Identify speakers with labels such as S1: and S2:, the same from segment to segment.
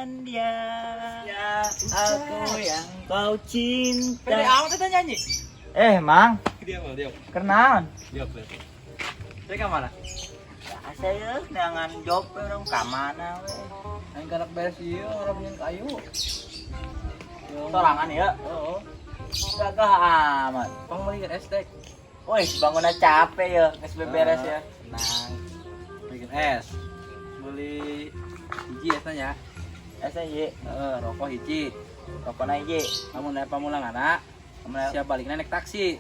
S1: Dengan dia. Ya, aku yang kau cinta.
S2: Pede amat itu nyanyi.
S1: Eh, Mang,
S2: Dia mau dia.
S1: kenaon?
S2: Dia dia. Saya ke mana?
S1: Asa ya, neangan job we urang ka mana we.
S2: Aing karak beres ieu orang kayu.
S1: Sorangan ya.
S2: Oh,
S1: Gagah amat.
S2: pang meuli es teh.
S1: Woi, bangunnya capek ya, geus beberes ya.
S2: Tenang. Bikin es. Beli hiji es nya.
S1: Asa ye,
S2: Heeh, rokok hiji.
S1: rokona hiji.
S2: Lamun aya pamulanganna,
S1: Amun
S2: siap balikna naik taksi.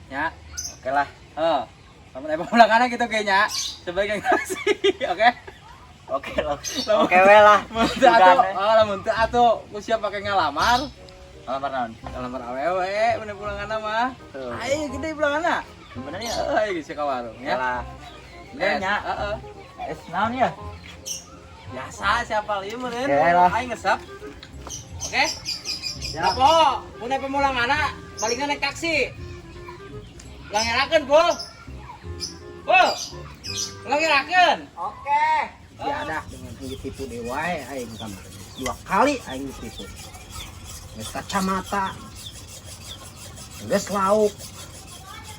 S2: Ya.
S1: Oke lah.
S2: Heeh. Lamun aya pamulanganna gitu kayaknya. Sebagai naik taksi. Oke.
S1: Oke loh. Oke we lah.
S2: Mun teu atuh, oh lamun teu atuh, ku siap pake ngalamar.
S1: Ngalamar naon?
S2: Ngalamar awewe mun pulanganna mah.
S1: Tuh.
S2: Ayo gede pulanganna.
S1: Bener ya?
S2: Heeh, ayo geus ka warung
S1: Ya
S2: ya.
S1: lah. Bener nya.
S2: Heeh.
S1: Es naon ya?
S2: Biasa siapa lieu meureun.
S1: Oke lah.
S2: Aing ngesep. Oke.
S1: Ya.
S2: Apa? Mun aya pamulanganna, balikna naik taksi. Langerakeun, Pul. Pul. Langerakeun.
S1: Oke.
S3: Ya dah dengan aing ditipu deui wae aing kamari. Dua kali aing ditipu. Geus kacamata. Geus lauk.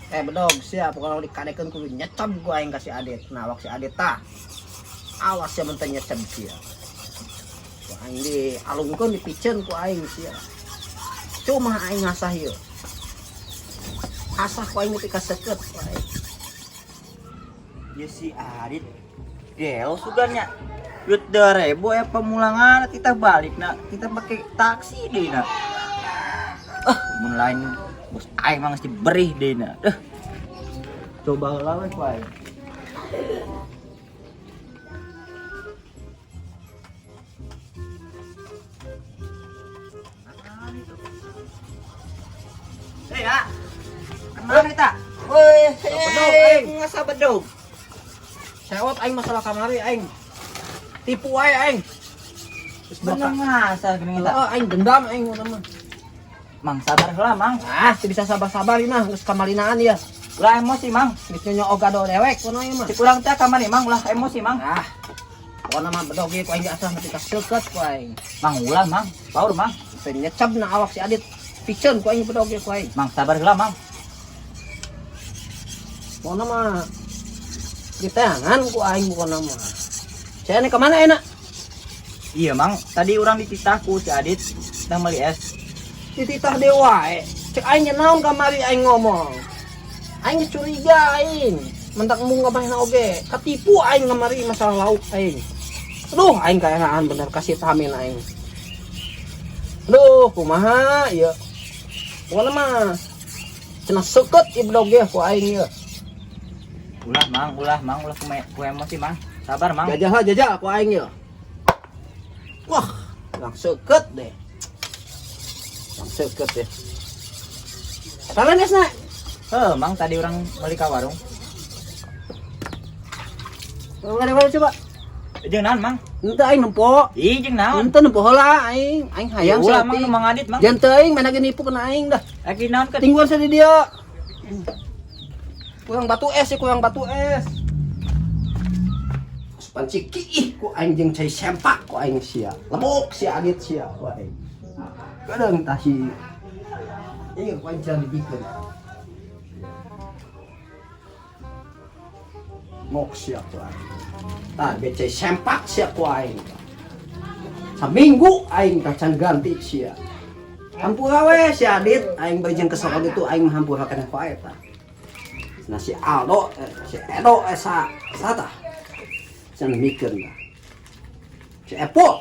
S3: Eh bedog siap kalau dikadekeun kudu nyecep gua aing ka si Adit. Nah, awak si Adit tah. Awas ya mun teu nyecep sia. Ku aing dialungkeun dipiceun ku aing sia. Cuma aing ngasah ieu. Asah ku aing nepi ka seukeut ku aing.
S1: Ya si Adit gelo sugannya. Duit 2000 ya pemulangan kita balik nak kita pakai taksi deh nak. Ah, mun lain bos aing mah geus diberih deh nak. Duh. Coba heula we ku aing. Hei, ya. Kemana kita? Woi,
S3: Bedog, aing.
S1: Ngasah bedog.
S3: Sewot aing masalah kamari aing. Tipu wae aing. Terus
S1: Bener ngasah gini kita.
S3: Heeh, aing dendam aing ngono mah.
S1: Mang sabar heula, Mang.
S3: Ah, teu bisa sabar-sabar ini mah geus kamalinaan ya.
S1: Ulah emosi, Mang.
S3: Geus nyonya ogado dewek kono ieu mah.
S1: Si kurang teh kamari, Mang, ulah emosi, Mang.
S3: Ah. Pokona mah bedog ieu ku aing diasah nepi ka seukeut ku aing.
S1: Mang ulah, Mang. Baur, Mang.
S3: Teu nyecep na awak si Adit. Piceun ku aing bedog ieu ku aing.
S1: Mang sabar heula, Mang.
S3: Pokona mah diteangan ku aing pokona mah. Saya ini kemana enak?
S1: Iya, Mang. Tadi orang dititah ku si Adit sedang beli es.
S3: Dititah dewa wae. Cek aing nya naon kamari aing ngomong. Aing curiga aing. Mentak embung ka manehna oge. Katipu aing kamari masalah lauk aing. Aduh, aing kayanaan bener kasih tamin aing. Aduh, kumaha ieu. Pokona mah cenah seukeut ieu bedog ge ku aing ieu.
S1: Ulah, Mang, ulah, Mang, ulah ku emosi, Mang. Sabar, Mang.
S3: Jajah lah jajah ku aing ieu. Wah, lang seukeut deh. Lang seukeut deh. Kalian esna?
S1: Heh, Mang, tadi orang beli ka warung.
S3: Mana coba?
S1: Jeung naon, Mang?
S3: Henteu aing nempo.
S1: Ih, jeung naon?
S3: Henteu nempo heula aing. Aing hayang
S1: Ulah, Mang, nu Mang Adit, Mang.
S3: Jangan teuing mana ge nipu kena aing dah.
S1: Lagi naon ke?
S3: Tingguan sa di dia. Kurang batu es ya, kurang batu es. Asupan ciki ih ku aing jeung cai sempak ku aing sia. Lebok sia Adit sia ku aing. Kadang tah si ieu ku aing can dibikeun. Ngok sia ku aing. Tah becai sempak sia ku aing. Saminggu aing tah can ganti sia. Hampura we si Adit aing bari jeung kesel gitu aing mah hampura keneh ku aing tah. Nah si Aldo, si Edo, sa tah. Can mikeun tah. Si Epo.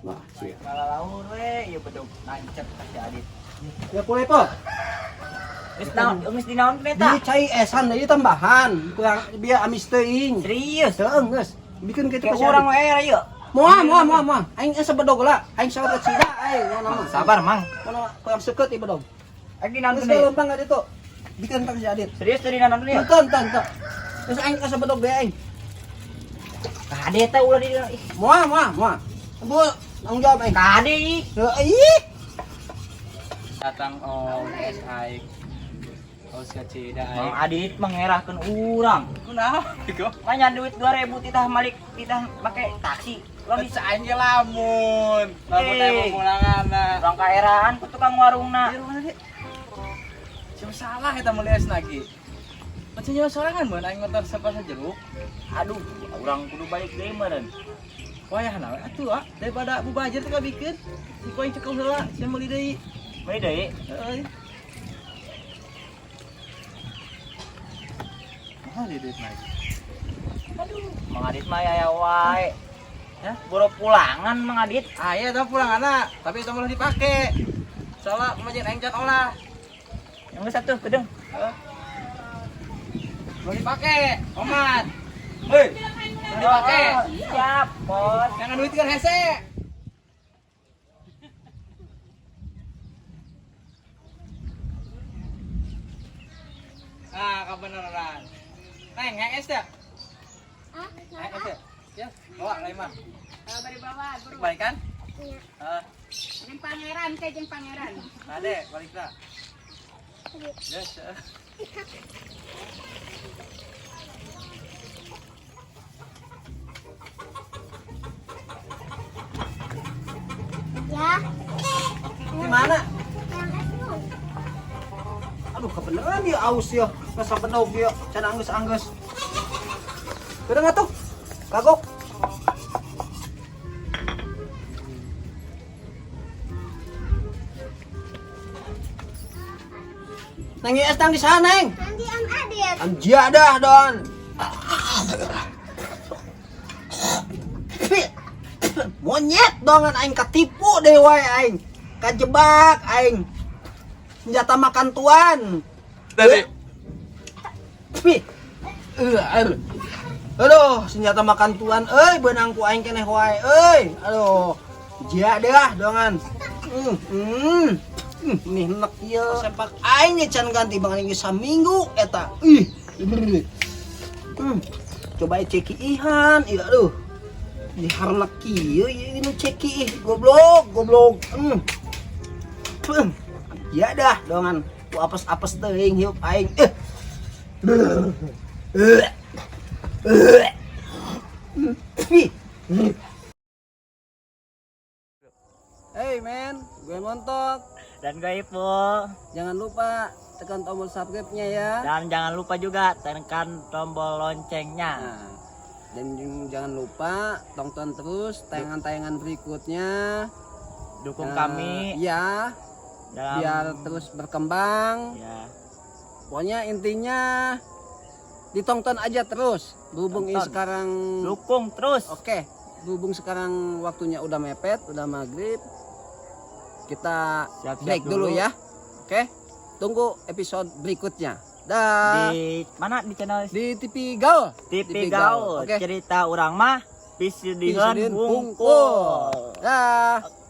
S3: Nah, si
S1: Malalaur we, ieu bedog nancep ka si Adit.
S3: Ya pul Epo.
S1: Geus naon, geus dinaon eta?
S3: Di cai esan deui tambahan, kurang biar amis teuing.
S1: Serius?
S3: Heeh, geus. Bikeun kitu
S1: Kayak
S3: ka si
S1: urang
S3: Adit.
S1: we era ieu.
S3: Moal, moal, moal, moal. Aing asa bedog lah. Aing sawat sida aing ngono mah.
S1: Sabar, Mang.
S3: Ngono kurang seukeut ieu bedog.
S1: Lagi naon
S3: Geus
S1: deui?
S3: lempang ka ditu. Bikeun ka si Adit.
S1: Serius tadi naon deui?
S3: Enten, enten, enten. Terus aing asa bedog deui aing.
S1: Kade teh ulah di ih.
S3: Moal, moal, moal. Bu, tanggung jawab aing.
S1: Kade ih.
S3: Heuh, ih.
S2: Datang om es aing. Os ka cida
S1: Mang
S2: aing.
S1: Adit mengerahkeun urang.
S2: Kunaon bego?
S1: Manya duit 2000 titah malik titah make taksi.
S2: Urang bisa aing ge lamun. Lamun aya pemulanganna.
S1: Urang kaheraan ku tukang warungna.
S2: Di rumah tadi. Siapa salah eta meuli es lagi. Macam nyawa sorangan mun aing motor sapasa jeruk.
S1: Aduh, urang kudu balik deui meureun.
S2: Wayahna we atuh ah, daripada mubazir teh kabikeun. Si ku aing cekel heula, sia meuli deui.
S1: Meuli deui.
S2: Heeh. Mahal di duit lagi.
S1: Aduh, Mang Adit mah aya wae.
S2: Hah?
S1: Boro pulangan Mang Adit.
S2: Ah iya tau pulanganna, tapi itu malah dipake. Soalnya kemarin aing can olah.
S1: Yang geus atuh kedeng.
S2: Heeh. Belum dipake, omat. Hei, belum dipake.
S1: Oh, siap, Bos.
S2: Jangan duit kan hese. Ah, kebenaran. Neng, hang es dah.
S4: Ah,
S2: Hang es dah. Ya, bawa lain mah.
S4: Bari bawa, bro.
S2: Balikan?
S4: Iya.
S2: Heeh.
S4: Jeung pangeran teh jeung pangeran.
S2: Ade, balik dah. Yes.
S4: Ya.
S3: Di mana?
S4: Yang es nu.
S3: Aduh, kebeneran dia aus ya. Masa bedog ya, can anggeus-anggeus. Udah atuh. Kagok. Neng es tang di sana, Neng.
S4: Nanti Om Adit.
S3: Anjia dah, Don. Monyet dongan aing ketipu deh wae aing. Kajebak aing. Senjata makan tuan.
S2: Tadi.
S3: Aduh, senjata makan tuan euy beunang ku aing keneh wae euy. Aduh. Jia dah dongan. Nih enek ieu. Sempak aing can ganti bang aing saminggu eta. Ih. Coba ceki ihan, iya aduh. Di harlek kieu ieu nu ceki ih goblok, goblok. Ya dah dongan. Ku apes-apes teuing hiup aing. Hey man, gue Montok.
S1: Dan gue Ipo.
S3: Jangan lupa tekan tombol subscribe-nya ya.
S1: Dan jangan lupa juga tekan tombol loncengnya.
S3: Nah, dan jangan lupa tonton terus tayangan-tayangan berikutnya.
S1: Dukung kami.
S3: Ya,
S1: dalam,
S3: biar terus berkembang.
S1: Ya.
S3: Pokoknya intinya ditonton aja terus. Berhubung ini sekarang
S1: dukung terus.
S3: Oke, berhubung sekarang waktunya udah mepet, udah maghrib. Kita
S1: siap-siap
S3: break dulu ya. Oke, tunggu episode berikutnya. Dah.
S1: Di mana di channel?
S3: Di TV Gaul.
S1: TV Gaul.
S3: Oke.
S1: Cerita urang mah pisudiheun
S3: Pisudiheun
S1: hungkul.
S3: Dah.
S1: Oke.